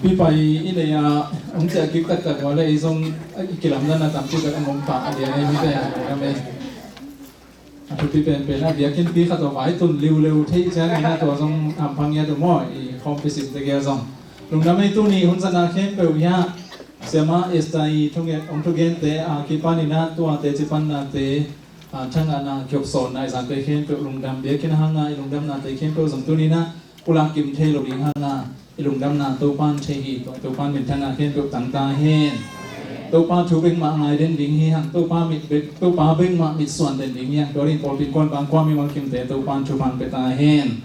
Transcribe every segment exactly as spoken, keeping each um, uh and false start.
Pipai i nei a, hong ciah kik taktak ua le ei zong i kilamdanna tampi tak a ngom pah a lian ei mite a ngam ei. A thupi penpen a biakinnpi khat tawh vai tun liuleu theih ciangin a tua zong hampha ngiat uh maw, i khawmpi simte gel zong. Lungdam ei. Tuni hun zat a khempeuh hiah Siamah Esther i thunget hong thugente a kipanin a tua teci pannate, a, thangahna kiopsawnna i zante khempeuh lungdam. Biakinn hanga i lungdamnate khempeuh zong tuninah pulak kim thei lo ding hanga i lungdamna Topan thei hi. Tua Topan minthanga khempeuh tangta hen. Topa thu bek mah ngai den ding hi hang. Topa mit bek, Topa bek mah mitsuan den ding hi hang. Tua ding pawlpi kuan bang kua mimal kimte Topan thupha pia ta hen.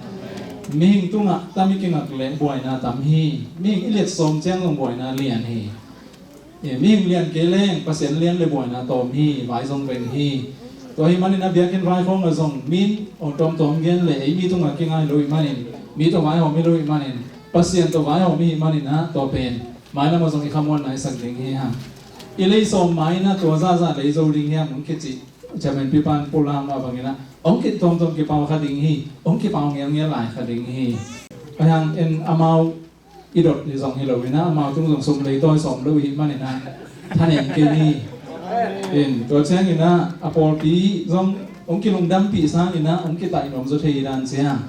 Mihing tungah tam i kingak le buaina tam hi. Mihing i liat sawm ciang zong buaina lian hi. E, mihing lian kei leng Pasian lian le buaina tawm hi, vai zong veng hi. Tua hi manin a biakinn vai khawng a zong min aw tawmtawm gen le ei mi tungah kingai lo hi manin, mi tawh vaihawm hi lo hi manin, Pasian tawh vaihawm hi manin a tua pen mailam a zong i khamuanna i sak ding hi hang. I lei sawm mai na tua zahzah lei zo ding hi hang hong kicih. Chairman Pipan pulak mah bangin a hong kit tawmtawm kipau kha ding hi, hong kipau ngelngel lai kha ding hi. Ahi hang en amau i dot hi zong hi lo in a, amau tung zong sum lei tawi sawm lo hi manin a thanem kei ni. In tua ciangin a, a pawlpi zong hong kilungdampih sangin a hong kitah in om zaw thei hi dan cia.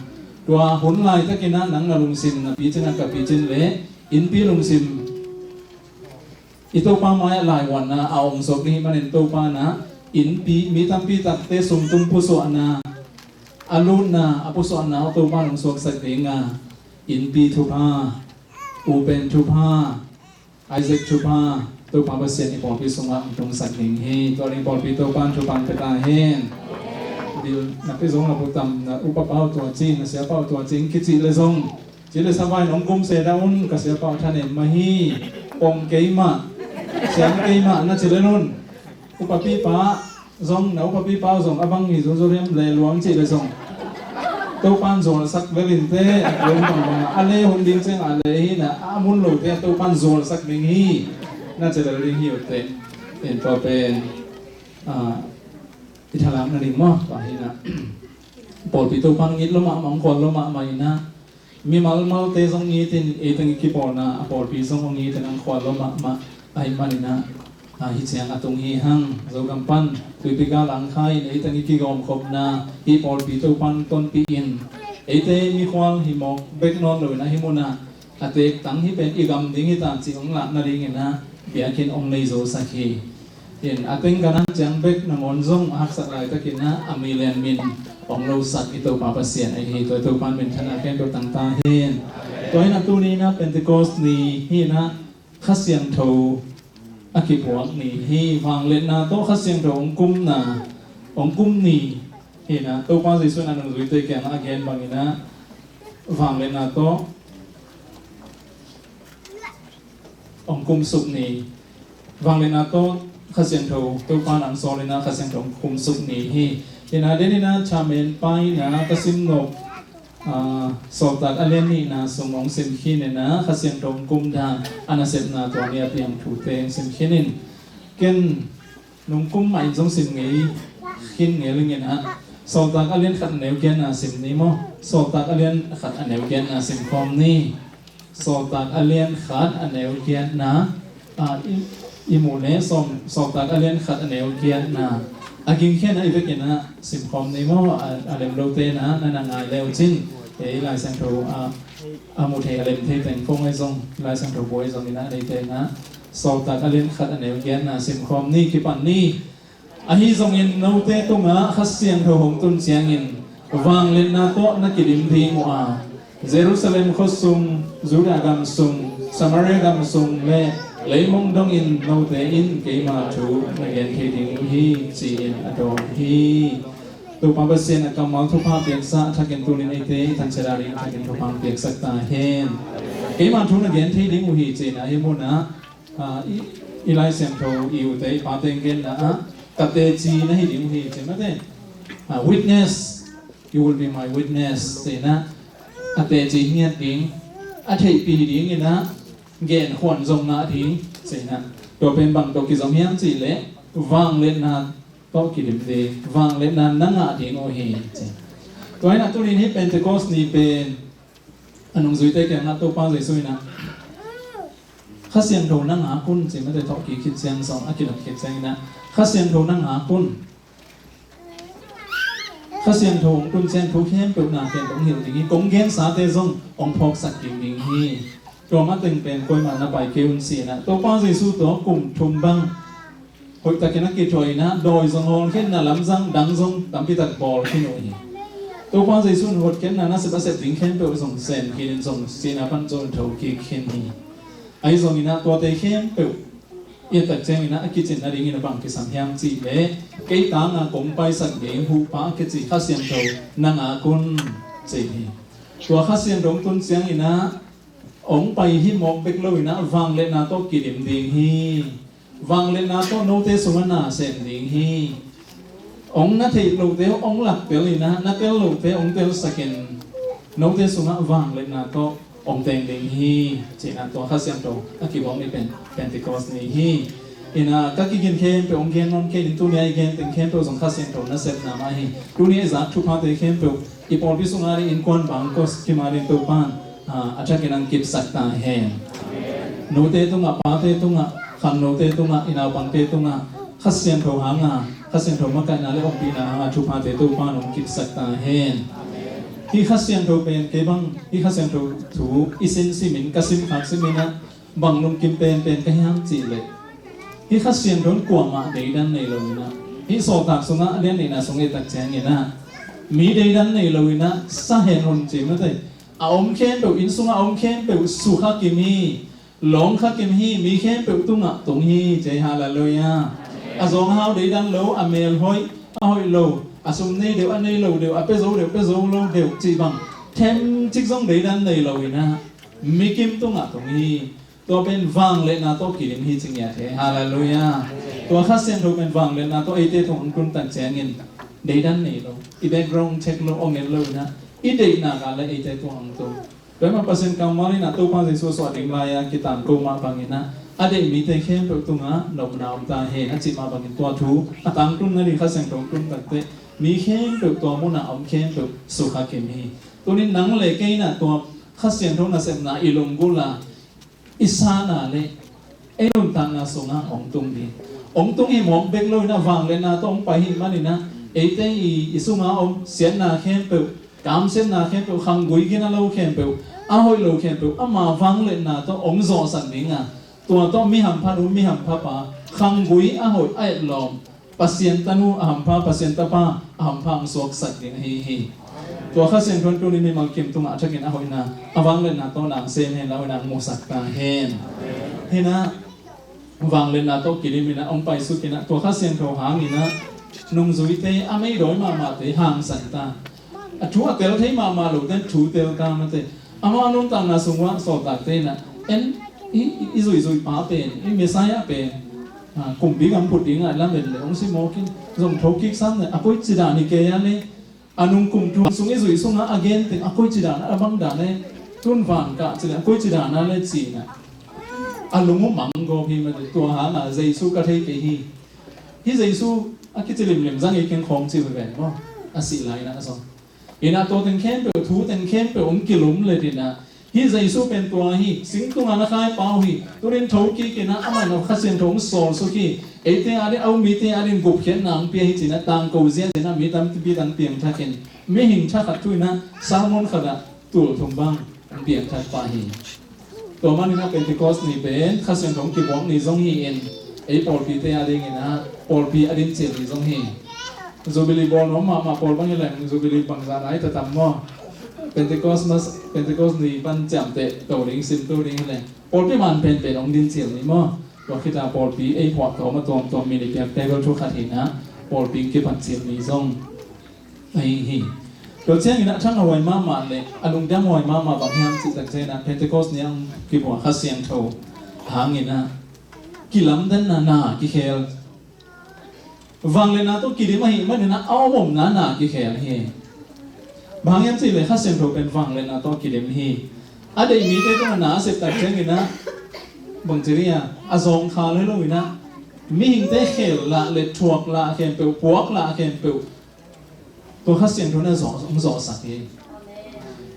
Tua hun laitakin a nang na lungsim na picin a ka picin le innpi lungsim i Topa mai-ah laivuanna a om sawk ding hi manin Topa na innpi mi tampi takte sumtum pusuahna a lutna a pusuahna aw Topa nong suaksak ding a, innpi thupha, upen thupha, Isaac thupha, Topa Pasian i pawlpi sungah hong tungsak ding hi. Tua ding pawlpi Topa thupha pia ta hen. Bil na pi zong na pu tam na upa pau tua ci na sia pau tua ci kicih le zong ci le savai nong kum se dah un ka sia pau thanem mah hi. Pong keimah siam keimah na ci le nun. Upapipa zong na upapipa zong a bang hi zuzuriam le luang cih le zong Topan zualsak lelinte a kuang bangbang a le hun ding ciang a le hi na a mun lote a Topan zualsak ding hi. Na celel ding hi ute. In tua pen i thalak na ding maw tua hi na. Pawlpi Topan ngit lo mahmah hong khual lo mahmah hi na. Mimal malte zong ngitin eiteng i kipawlna a pawlpi zong hong ngitin ang khual lo mahmah ahih manin ah, hi ciang a tung hi hang. Zogam pan tuipi gal ang kha in eiteng i kigawmkhopna hih pawlpi Topan tonpih in eite mikhual hi mawk bek nawn loin ahi munah a teektang hih pen i gam ding hi ta cih hong lak nadingin ah biakinn hong nei zo sak hi. In a teng ka nang ciang bek nangawn zong a haksat laitakin ah a milian min hong losak i Topa Pasian ahi hi. Tua i Topa min thana khempeuh tangta hin. Tua in a tuni in ah Pentecost ni hi in ah Kha Siangtho a kipuak ni hi. Vangliatna tawh Kha Siangtho hong kumna hong kum ni hi in ah Topa Jesuh in a nungzuite kiangah a gen bangin ah vangliatna tawh hong kumsuk ni. Vangliatna tawh Kha Siangtho Topa nang sawl in ah Kha Siangtho hong kumsuk ni hi. In ah den in ah chamen pa in ah ka sim nop, ah, Sawltak a lian nihna sung hong sim khin in ah Kha Siangtho hong kum dan a nasepna tua ni a piang thute hong sim khin in ken nung kum mah in zong sim ngei khin ngei ling in ah Sawltak a lian khat a neu giatna sim ni maw? Sawltak a lian khat a neu giatna sim khawm ni. Sawltak a lian khat a neu giatna, ah, i, i muh le sawm, Sawltak a lian khat a neu giatna a gingkhian a i vekin ah sim khawm ni maw? A, a lem lote in ah na na ngai le uh cin. Ei Lai Siangtho a, a muh thei a lem thei teng kong ei zong Lai Siangtho buai zong in ah neite in ah Sawltak a lian khat a neu giatna sim khawm ni, kipan ni. Ahi zongin note tungah Kha Siangtho hong tun ciangin vangliatna tawh na kidim ding uh a, Jerusalem khuasung, Judah gam sung, Samaria gam sung le leimong dongin note in keima thu na gen thei ding uh hi, ci-in a dawn hi. Topa Pasian a kammal thupha piaksa a thakin tunin eite i thanchet a ding a thakin thupha piaksak ta hen. Keima thu na gen thei ding uh hi, ci-in ahi munah, ah, i, i Lai Siangtho i ute i pate genna ah ka teci na hi ding uh hi, ci mate. Ah, witness, you will be my witness, ci-in ah a teci ngiat ding, a theihpih ding in ah genkhuan zong ngah ding, ci-in ah tua pen bang tawh kizom hiam cih leh vangliatna tawh kidim ding, vangliatna na ngah ding uh hi, ci. Tua in ah tunin hih Pentecost ni pen a nungzuite kiangah Topa Jesuh in ah Kha Siangtho na ngak un, ci mate, thawhkik khit ciang zong a kilak khit ciangin ah Kha Siangtho na ngak un. Kha Siangtho hong tun ciang thu khempeuh na khempeuh hong hilh ding hi. Kong gensate zong hong phawksak ding ding hi. Tua mateng pen koimah na pai kei un, ci-in ah Topa Jesu tawh kum thum bang hoihtakin a kithuah in ah, dawi zong hawlkhin, na lamzang dang zong tampitak bawl khin uh hi. Topa Jesu in hotkhiatna nasep a sep ding khempeuh zong sem khin in, zong sihna pan zong thokik khin hi. Ahi zongin ah tuate khempeuh i et tak ciangin ah a kicin nadingin a bang kisam hiam cih leh, kei tanga kong paisak ding huhpa a kici Kha Siangtho na ngak un, ci hi. Tua Kha Siangtho hong tun ciangin ah hong pai hi mawk bek loin ah vangliatna tawh kidim ding hi. Vangliatna tawh note sungah na sem ding hi. Hong na theih lohte hong laktel in ah, na tel lohte hong telsak in, note sungah vangliatna tawh hong teng ding hi, ci-in ah tua Kha Siangtho a kibuak ni pen Pentecost ni hi. In ah ka kigin khempeuh hong gen nawn kei ning, tuni a i gen teng khempeuh zong Kha Siangtho nasepna mah hi. Tuni a i zak thuphate khempeuh i pawlpi sungah ding, innkuan bang kos kim a ding Topa'n a, a thakin hong kipsak ta hen. Note tungah, pate tungah, khangnote tungah, i naupangte tungah Kha Siangtho hanga, Kha Siangtho makaihna le ompihna hanga thuphate Topa'n hong kipsak ta hen. Hih Kha Siangtho pen kei bang, hih Kha Siangtho thu i sin simin, ka sim khak simin ah bang lungkim penpen ka hiam cih leh, hih Kha Siangtho in kuamah deidan nei loin ah, hih Sawltak sungah a lian nihna sung i et tak ciangin ah, mi deidan nei loin ah sa hen un, ci mate. A om khempeuh, inn sungah a om khempeuh sukha kim hi, lawngkha kim hi, mi khempeuh tungah tung hi, ci hi. Halleluiah. A zawng a hau deidan lo, a mel hoih, a hoih lo, a sum nei deuh, a nei lo deuh, a pia zo deuh, pia zo lo deuh cih bang themcik zong deidan nei loin ah mi kim tungah tung hi. Tua pen vangliatna tawh kidim hi, ci ngiat hi. Halleluiah. Tua Kha Siangtho pen vangliatna tawh eite tungah hong tun tak ciangin deidan nei lo, i background check lo, aw nget loin ah, i deihna kah le eite tungah hong tung. Tua ahih manin Pasian kammal in ah Topa Jesu a suah ding lai-a kitangko mah bangin ah, a deih mite khempeuh tungah nopna om ta hen a cih mah bangin, tua thu a tangtun nading Kha Siangtho hong tun tak teh mi khempeuh, tua munah a om khempeuh sukha kim hi. Tuni-in nang le kei in ah tua Kha Siangtho nasepna i lunggulh a, i san a leh ei nuntakna sungah hong tung ding. Hong tung hi mawk bek loin ah vangliatna tawh hong pai hi manin ah, eite i, i sungah om siatna khempeuh, kamsiatna khempeuh, khanggui gina lo khempeuh, a hoih lo khempeuh ama vangliatna tawh hong zawhsak ding a, tua tawh mi hampha nu, mi hampha pa, khanggui a hoih a etlawm, Pasian tanu a hampha, Pasian tapa a hampha hong suaksak ding ahi hi. Tua Kha Siangtho in tuni mimal kim tungah a thakin a hoihna, a vangliatna tawh nang sem hen la, a hoihna hong musak ta hen. Hi in ah vangliatna tawh kidim in ah hong paisuk in ah, tua Kha Siangtho hangin ah nungzuite, a meidawi mahmahte hangsan ta. A thu a tel thei mahmah lote thu tel ta mate. Amau nuntakna sung uah sawltakte in ah, en, i, i, i zuihzuih pa pen, i Messiah pen, a, kumpi gam phut dingah lamet leh hong si mawk in, zong thokik sam leh, a koici dan hi kei a leh, a nung kum thum sung i zuih sungah a gen teng a koici dan a, a bang dan leh, tun van kah ci leh a koici dan a leh ci in ah, a lung uh mang gawp hi mate. Tua hangah Jesu ka thei kei hi. Hih Jesu a kici limlim zang ei keng khawng ci veve maw, a sih lai in ah zong. In ah tua teng khempeuh, thu teng khempeuh hong kilumlet in ah, hih Jesu pen tua hi, sing tungah na khaipa uh hi, tuni-in thokik in ah, amah in ah Kha Siangtho hong sawlsuk hi, eite a ding, a um mite a ding gupkhiatna hong pia hi ci in ah, tangko ziahziah in ah mi tampi tang piangthak in, mihing thakhat thu in ah sermon khatah tul thum bang hong piangthak pah hi. Tua manin ah Pentecost ni pen Kha Siangtho hong kibuak ni zong hi-in, ei pawlpite a dingin ah pawlpi a dincil ni zong hi. Jubilee bawl nuam mahmah pawl bang hi leng, Jubilee bangzah nai ta tam maw? Pentecost mas, Pentecost ni pan ciamteh to ding, simto ding hi leng, pawlpi man penpen hong dincil ni maw? Tua khit a pawlpi ei phuahtawm a tuamtuam mi nih piak table thu khat hi in ah, pawlpi hong kipancil ni zong ahi hi. Tua ciangin ah thangah huai mahmah le a lungdam huai mahmah bang hiam cih tak ciangin ah, Pentecost ni a hong kibuak Kha Siangtho hangin ah kilamdanna na kikhel. Vangliatna tawh kidim ahih manin ah a om omna na kikhel hi. Bang hang hiam cih leh Kha Siangtho pen vangliatna tawh kidim hi. A deih mite tungah na a sep tak ciangin ah, bangci dih a, a zawngkhal hi loin ah, mihingte khel lah le thuak lah khempeuh, puak lah khempeuh, tua Kha Siangtho in a zawh, hong zawhsak hi.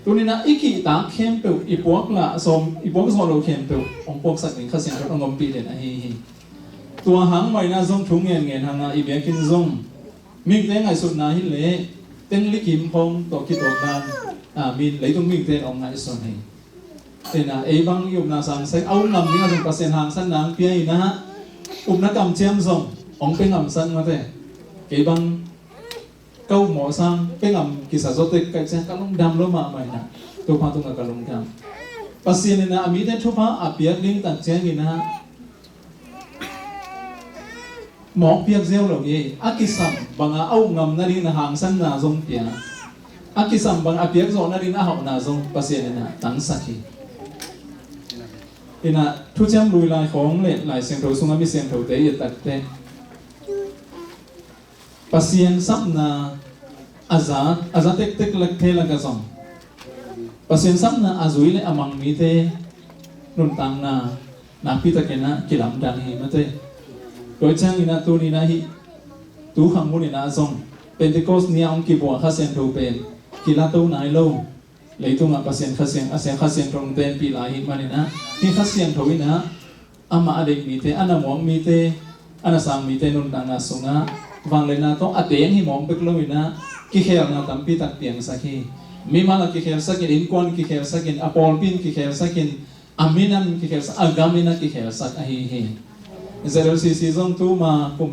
Tuni-in ah i kihtak khempeuh, i puak lah sawm, i puak zawh loh khempeuh hong puaksak ding Kha Siangtho in hong ompih den ahi hi. Tua hang mah in ah zong thu ngenngen hang a, i biakinn zong mihingte ngaihsutna hi leh tengli kim khawng tawh kituak dan, a, min leitung mihingte in hong ngaihsun hi. Ina, ei bang i upna sang sek a, um ngam ding a zong Pasian hangsanna hong pia in ah, upna kamciam zong hong pia ngamsak mate. Kei bang ka upmawh sang pia ngam kisa zaw tek ka hih ciang ka lungdam lo mahmah in ah, Topa tungah ka lungdam. Pasian in ah a mite thupha a piak ding tak ciangin ah mawk piak ziau lo hi. A kisam banga a up ngam nadingin a hangsanna zong pia, a kisam banga a piak zawh nadingin a hauhna zong Pasian in ah tangsak hi. In ah Thuciam Lui Lai khawng le Lai Siangtho sungah mi siangthote i et tak teh, Pasian sapna a za, a za tektek lak thei lakah zong Pasian sapna a zui le a mang mite nuntakna nakpi takin ah kilamdang hi mate. Tua ciangin ah tuni-in ah hih tu khang hun in ah zong Pentecost ni-a hong kibua Kha Siangtho pen kilato nai lo. Leitungah Pasian Kha Siang, a Siang Kha Siangtho hong tenpih lai ahih manin ah, hih Kha Siangtho in ah amah a deih mite, a na muak mite, a na sang mite nuntakna sungah vangliatna tawh a teng hi mawk bek lo in ah, kikhelna tampi tak piangsak hi. Mimal a kikhelsak in, innkuan kikhelsak in, a pawlpi in kikhelsak in, a minam kikhelsak, a gam in a kikhelsak ahi hi. Z L C C zong tuma kum,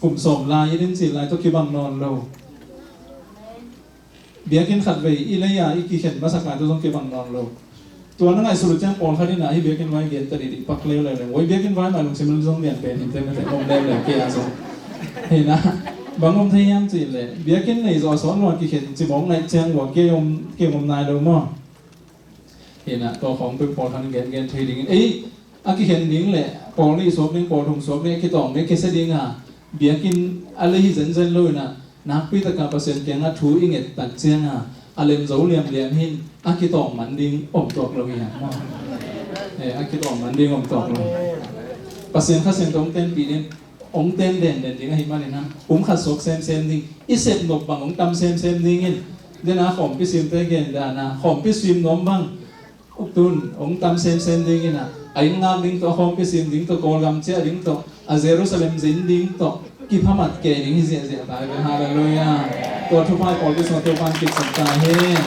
kum sawm lai in, in cil lai tawh kibang nawn lo. Biakinn khat vei i lei-a i kikhen masak lai tawh zong kibang nawn lo. Tua na ngaihsut uh ciang pawlkhat in ah hih biakinn vai gen ta dih dih pak leuleu leh. Oi, biakinn vai mah lungsim zong lian pen hi te mate, om leuleu kei a zong. Hi na, bang om thei hiam cih leh biakinn nei zawh a sawt lua kikhen cimawk naih ciang ua kei om, kei om nai lo maw. Hi na, tua khawng peuh pawlkhat in gen gen thei dingin. Ei, a kikhen ding le pawl nih suak ding, pawl thum suak ding, a kitawng ding, a kisia ding a, biakinn a lei hi zenzen lo in ah, nakpi takin Pasian kiangah thu i nget tak ciangin a lem zo liamliam hi in, a kitawng man ding om tuak lo hi hang maw? Eh, a kitawng man ding om tuak lo. Pasian Kha Siangtho hong tenpih ding, hong ten denden ding ahih manin ah, kum khat suak semsem ding, i sep nop bang hong tam semsem ding in, den a khawmpi simte gen dan a, khawmpi sim nuam bang, Uk tun, hong tam semsem ding in ah, a inn ngak ding tawh, a khawmpi sim ding tawh, Kawlgam ciah ding tawh, a Jerusalem zin ding tawh, kiphamat kei ding hi ziahziah ta hi ve. Halleluiah. Tua thupha i pawlpi sungah Topa'n kipsak ta hen.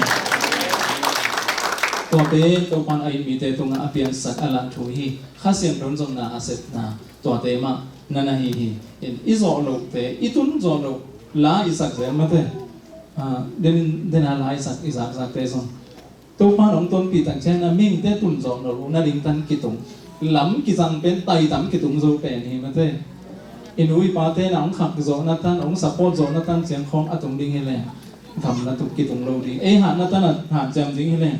Tua pen Topa'n a it mite tungah a piansak a lak thu hi. Kha Siangtho in zong na a sepna, tuate mah na na hi hi. In i zawh lohte, i tun zawh loh la i sak zel mate. Ah, den, den a la i sak, i zakzakte zong Topa'n hong tonpih tak ciangin a mihingte tun zawh loh nading tan kitung. Lam kizang pen taitam kitung zo pen hi mate. I nu i pate na hong khak zawhna tan, hong support zawhna tan ciang khawng a tung ding hi leh, gamla tung kitung lo ding. Ei hatna tan a hanciam ding hi leh,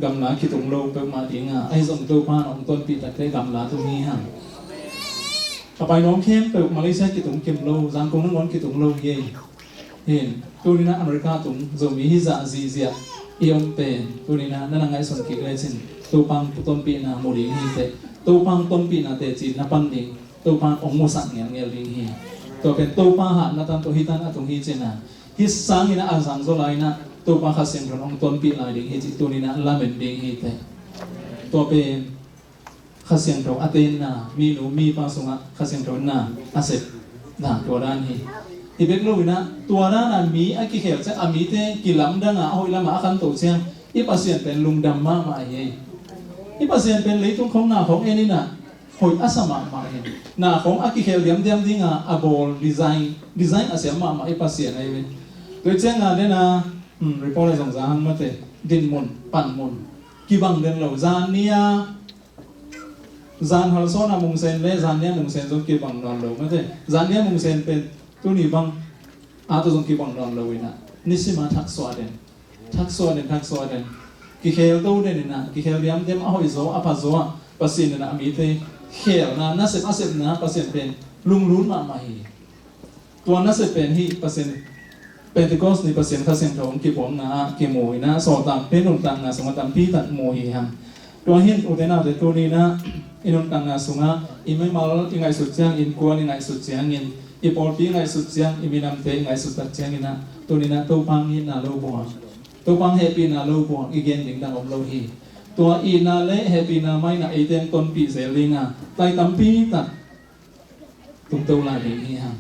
gamla kitung lo peuhmah ding a, ahi zong Topa'n hong tonpih tak teh gamla tung hi hang. A pai nuam khempeuh Malaysia kitung kim lo, Zangkong nangawn kitung lo hi ei. Hin, tuni-in ah America tung Zomi hizah zihziah i om pen, tuni-in ah na na ngaihsun kik lecin, Topa'n tonpihna mu ding hi teh, Topa'n tonpihna teci na pan ding, Topa'n hong musak ngelngel ding hi. Tua pen Topa hatna tan tawh hih tan a tung hi cin a, hih sangin ah a zang zaw lai-in ah Topa Kha Siangtho in hong tonpih lai ding hi cih tuni-in ah lamen ding hi teh. Tua pen Kha Siangtho a tenna, minu mipa sungah Kha Siangtho in na a sepna tua dan hi. Hi bek lo-in ah, tua dan a mi a kikhel ciang, a mite kilamdang a, a hoih lamah a khanto ciang, i Pasian pen lungdam mahmah hi. I Pasian pen leitung khawng na khawng en in ah, hoih a sa mahmah hi. Na khawng a kikhel diamdiam ding a, a bawl design, design a siam mahmah i Pasian ahi ve. Tua ciang a den a, hmm, report a zong za hang mate, dinmun, panmun kibang den lo, zan ni a, zan halsawn a mungsen le zan ni a mungsen zong kibang nawn lo mate. Zan ni a mungsen pen tuni bang a tawh zong kibang nawn lo-in ah, nisim a thaksuah den, thaksuah den, thaksuah den. Kikhel to den in ah, kikhel diamdiam, a hoih zaw, a pha zaw ah, Pasian in ah a mite khelna, nasep a sepna Pasian pen lunglut mahmah hi. Tua nasep pen hih Pasian, Pentecost ni Pasian Kha Siangtho hong kipuakna ah kimu in ah, sawltakte nuntakna sungah tampi tak mu hi hang. Tua hi in ute naute, tuni-in ah i nuntakna sungah i mimal i ngaihsut ciang, innkuan i ngaihsut ciangin, i pawlpi i ngaihsut ciang, i minamte i ngaihsut tak ciangin ah, tuni-in ah Topa hong itna lo buang, Topa hong hehpihna lo pua i gen ding dang om lo hi. Tua itna le hehpihna mah in eite hong tonpih zel ding a, tai tampi tak tungto lai ding hi hang.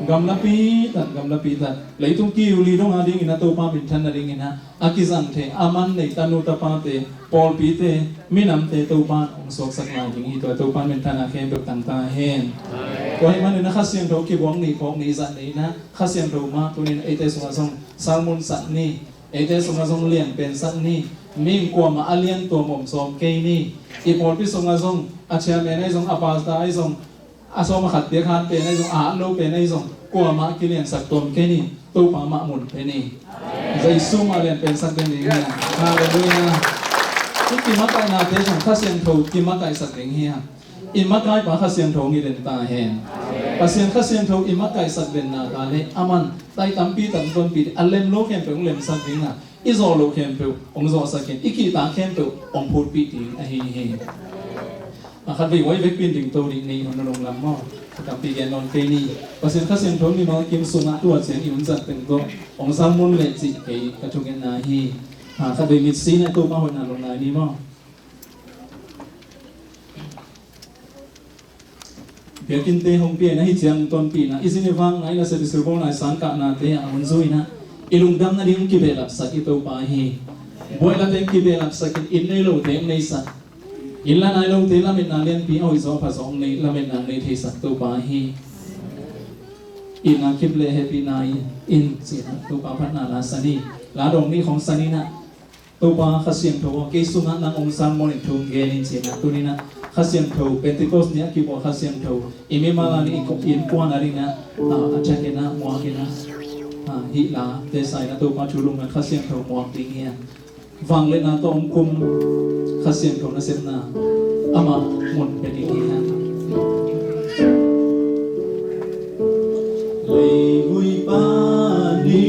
Gamlapi tak, gamlapi tak, leitung kiu li dong a dingin a Topa minthan nadingin a, a kizang thei a man nei tanu tapate, pawlpite, minamte Topa hong suaksak lai ding hi. Tua Topa minthan a khempeuh tang ta hen. Tua ahih manin a Kha Siangtho kibuak ni, phawk ni, zat ni in a, Kha Siangtho mah tuni in eite sungah zong sermon sak ni, eite sungah zong lian pen sak ni, mi in kuamah a lian tuam om sawm kei ni, i pawlpi sungah zong a chairman ahi zong, a pastor ahi zong, a sawm a khat piak han pen ahi zong, a hat lo pen ahi zong, kuamah kiliansak tuam kei ni, Topa mah mun pia ni. Jesu mah lian pen sak ding ni. Halleluiah. I kimakaihna te zong Kha Siangtho kimakaihsak ding hi hang. I makaipa Kha Siangtho hong hi den ta hen. Pasian Kha Siangtho i makaihsak den na ta le, aman tai tampi tak tonpih, a lem lo khempeuh hong lemsak ding a, i zawh loh khempeuh hong zawhsak in, i kihtak khempeuh hong phutpih ding ahi hi. A khat vei huai vekpi in dingto ding ni, hong na lunglam maw? Khat tampi gen nawn kei ni. Pasian Kha Siangtho mimal kim sungah tua ciang i hun zat teng tawh hong sermon leh cih kei ka thungetna hi. A khat vei mitsi na Topa hoihna lungngai ni maw? Biakinnte hong pia in a, hih ciang tonpihna i zin i vak ngai, nasep i silbawl nai, sangkahnate a hun zui in a, i lungdam nading kibehlapsak i Topa hi. Buailate kibehlapsak in, inn nei lote hong neisak, inn la nai lote lametna lianpi a hoihzaw a phazaw hong nei, lametna hong nei theisak Topa hi. Itna kip le hehpihna in, in cih a Topa phatna la sa ni. La dawng ni khong sa ni in a, Topa Kha Siangtho aw, kei sungah nang hong sermon in thu hong gen in ci-in ah, tuni-in ah Kha Siangtho, Pentecost ni a kibuak Kha Siangtho i mimal a ding, i innkuan a ding ah, ah, a thak in ah, muak in ah, ah, hih la tesa in ah Topa thu lungngat Kha Siangtho muak ding hi hang. Vangliatna tawh hong kum Kha Siangtho nasepna amah mun pia ding hi hang. Leivui pa ni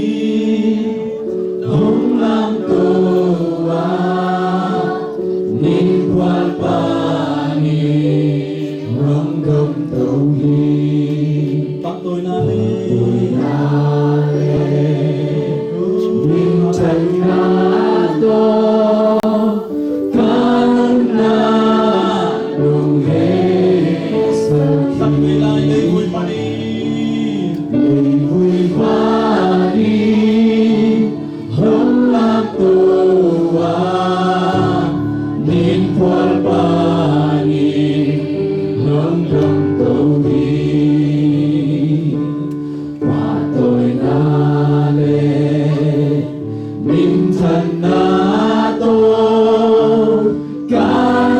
hong lamto a, ningphual pa ni hong domto hi. Pahtawina le, pahtawina le, minthanna tawh, ka nunna nong heisak hi. Leivui pa ni, leivui pa ni hong lamto a, ningphual pa ni hong domto hi. Pahtawina le minthanna tawh, ka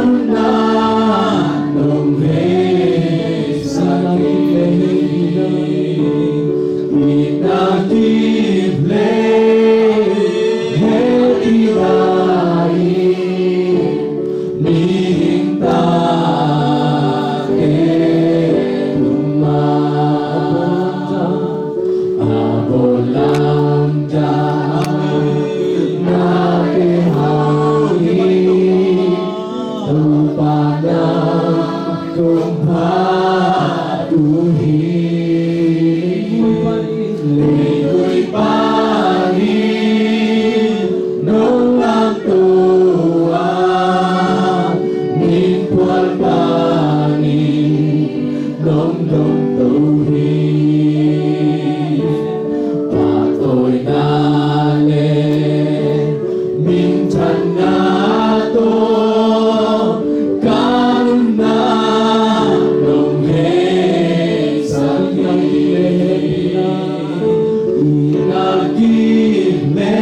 nunna nong heisak hi. Itna kip le hehpihna in, mihing tate tungah a bawl lamdang nate hang hi. Topa nang kong phat uh hi. Leivui pa ni nong lamto a, ningphual pa ni nong domto hi. Pahtawina le minthanna tawh, ka nunna nong heisak hi. Itna kip le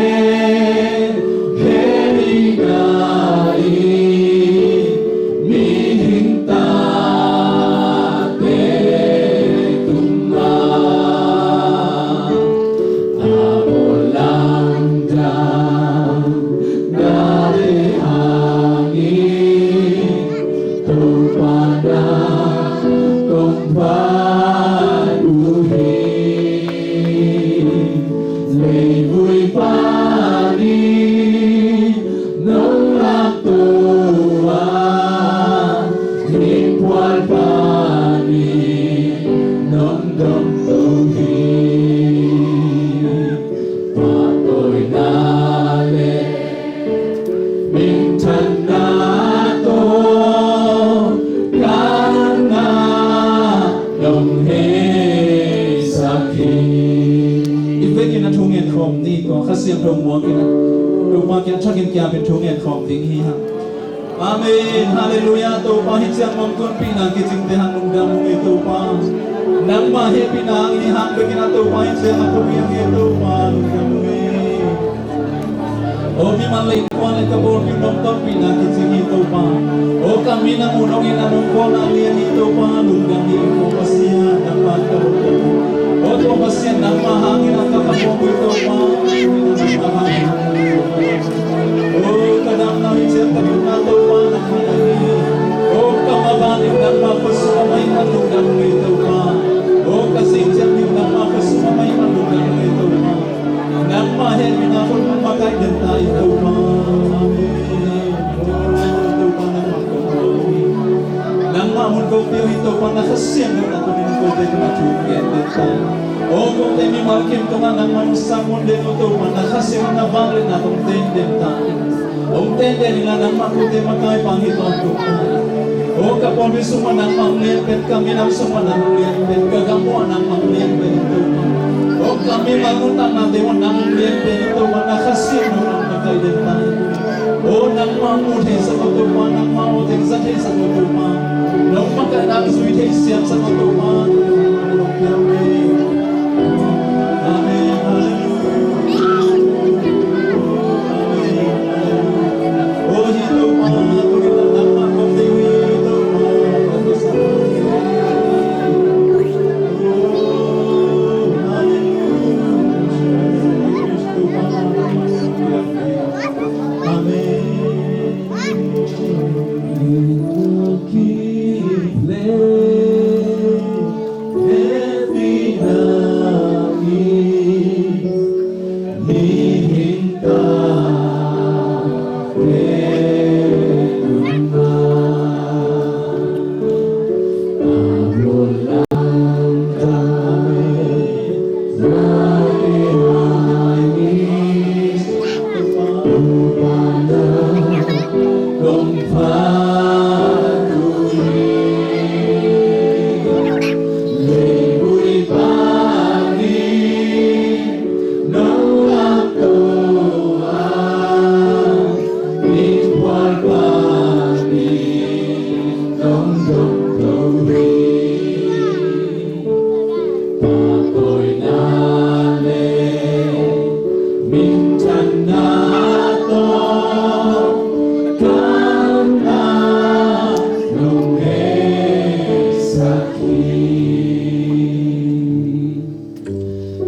hehpihna in, mihing tate tungah a bawl lamdang nate hang hi. Topa nang kong phat uh hi. Leivui pa ni nong lamto a, ningphual pa ni nong domto hi. Pahtawina Kong Kha Siangtho muang kina, Topa kiang thakin kiapin thu ngen khawm ding hi hang. Amen. Halleluiah. Topa, hih ciang mawng tuanpihna kicingte hang lungdam ung ei Topa. Nangmah hehpihna hang hi hang bekin a Topa, hih ciang a phuwiang ei Topa lungdam ung ei. O mimal le innkuan le ka pawlpi nong tonpihna kicing hi Topa. O ka min a mu nong itna nong kawlna lian hi Topa, lungdam hi. O Pasian nangmah ka lungdam hi. O tua Pasian nangmah hangin a ka ka pawlpi Topa. O ka damna hi ciang ka putna Topa nangmah hi. O ka maban in nangmah khut sung a mai a lungdam hi Topa. O ka sing ciang hi nangmah khut sung a mai a lungdam hi Topa. Nangmah hehpihna khut makaih den ta in Topa. Amen. Topa nangmah kong pia uh hi. Nangmah mun kong pia uh hi Topa, na Kha Siangtho na tungin kote tungah thu gen den ta in. O kote mimal kim tungah nangmah nong sang mun den uh Topa, na Kha Siangtho na vangliatna tawh teng den ta in. Hong teng den inla nangmah kote makai pang hi tawntung ta in. O ka pawlpi sungah nangmah hong lian pen, ka minam sungah nang hong lian pen, ka gam uah nangmah hong lian pen hi Topa. O ka mimal nuntaknate uah nang hong lian pen hi Topa, na Kha Siangtho nang makaih den ta in. O nangmah mu thei sak o Topa, nangmah aw teng za thei sak o Topa. Nong makaihna zui thei siam sak o Topa. Amen. Halleluiah.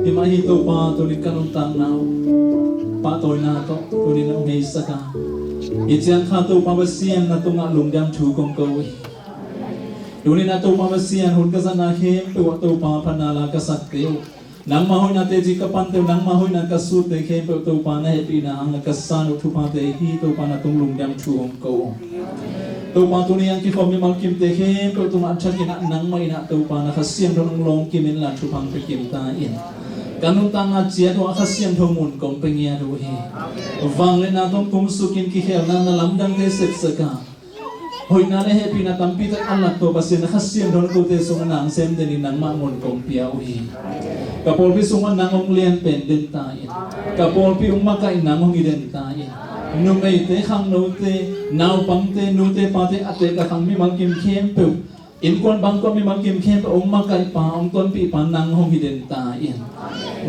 Hi mah hi Topa, tuni ka nuntakna uh pahtawina tawh tuni na hong heisak a, hi ciang kha Topa Pasian na tungah lungdam thu kong ko uh hi. Tuni na Topa Pasian hun ka zatna khempeuh ah Topa phatna la ka sakte uh, nangmah hoihna teci ka pante uh, nangmah hoihna ka sutte khempeuh Topa na hehpihna hang a ka san uh thuphate hi Topa na tung lungdam thu hong ko uh. Topa tuni a kikhawm mimal kimte khempeuh tungah thakin ah nangmah in ah Topa na Kha Siangtho nong lawng kim inla thupha pia kim ta in. Ka nuntakna ciat uh ah Kha Siangtho mun kong pia ngiat uh hi. Vangliatna tawh kumsukin kikhelna na lamdangte sepsak a, hoihna le hehpihna tampi tak a lak tawh Pasian na Kha Siangtho na kote sungah nang sem den in nangmah mun kong pia uh hi. Ka pawlpi sungah nang hong lian pen den ta in. Ka pawlpi hong makaih nang hong hi den ta in. Numeite, khangnote, naupangte, nute pate a tek a khang mimal kim khempeuh, innkuan bangkuan mimal kim khempeuh hong makaihpa, hong tonpihpa nang hong hi den ta in.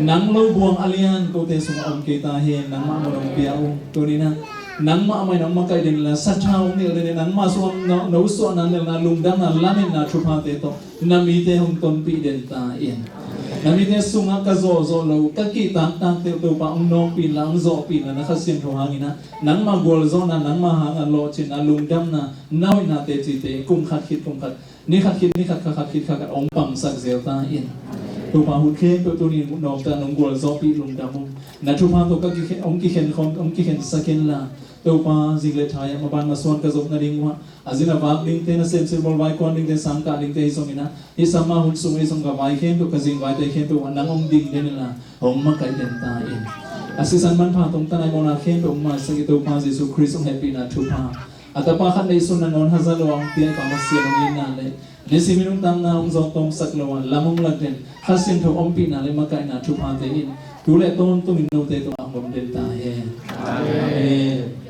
Nang lo buang a lian kote sungah om kei ta hen, nangmah mun hong pia uh. Tuni na nangmah a mai nang makaih den la, sathau nilh den, nangmah sungah no, no suahna nilhna, lungdamna, lametna thuphate tawh na mite hong tonpih den ta in. Na mite sungah ka zawhzawh lo, ka kihtaktakte uh Topa hong nawkpih inla, hong zawhpih inla, na Kha Siangtho hangin ah nangmah gualzawhna, nangmah hangah lawhcinna, lungdamna, na hoihna tecite kum khat khit kum khat, ni khat khit ni khat, kha khat khit kha khat hong pangsak zel ta in. Topa hun khempeuh tuni in nawmta nong gualzawhpih lungdam ung. Na thupha tawh ka kikhen, hong kikhen khawm, hong kikhensak inla, Topa zing le thai ah maban masuan ka zop nading uh ah, a zin a vak dingte, na semsil bawlvai kuan dingte, sangkah dingte hi zongin ah, hih summer hun sung hi zong ka vai khempeuh, ka zingvaite khempeuh ah nang hong ding den inla, hong makaih den ta in. A sisan manpha tawh tanai mawhna khempeuh hong maisak i Topa Jesuh Khrist hong hehpihna thupha, a Tapa khat neihsun nangawn haza lo a hong piangpa Pasian hong itna le nisim i nuntakna hong zawh tawmsak lo a lam hong lak den Kha Siangtho ompihna le makaihna thuphate in Tu le tawntungin note tungah hong om den ta hen. Amen. Amen.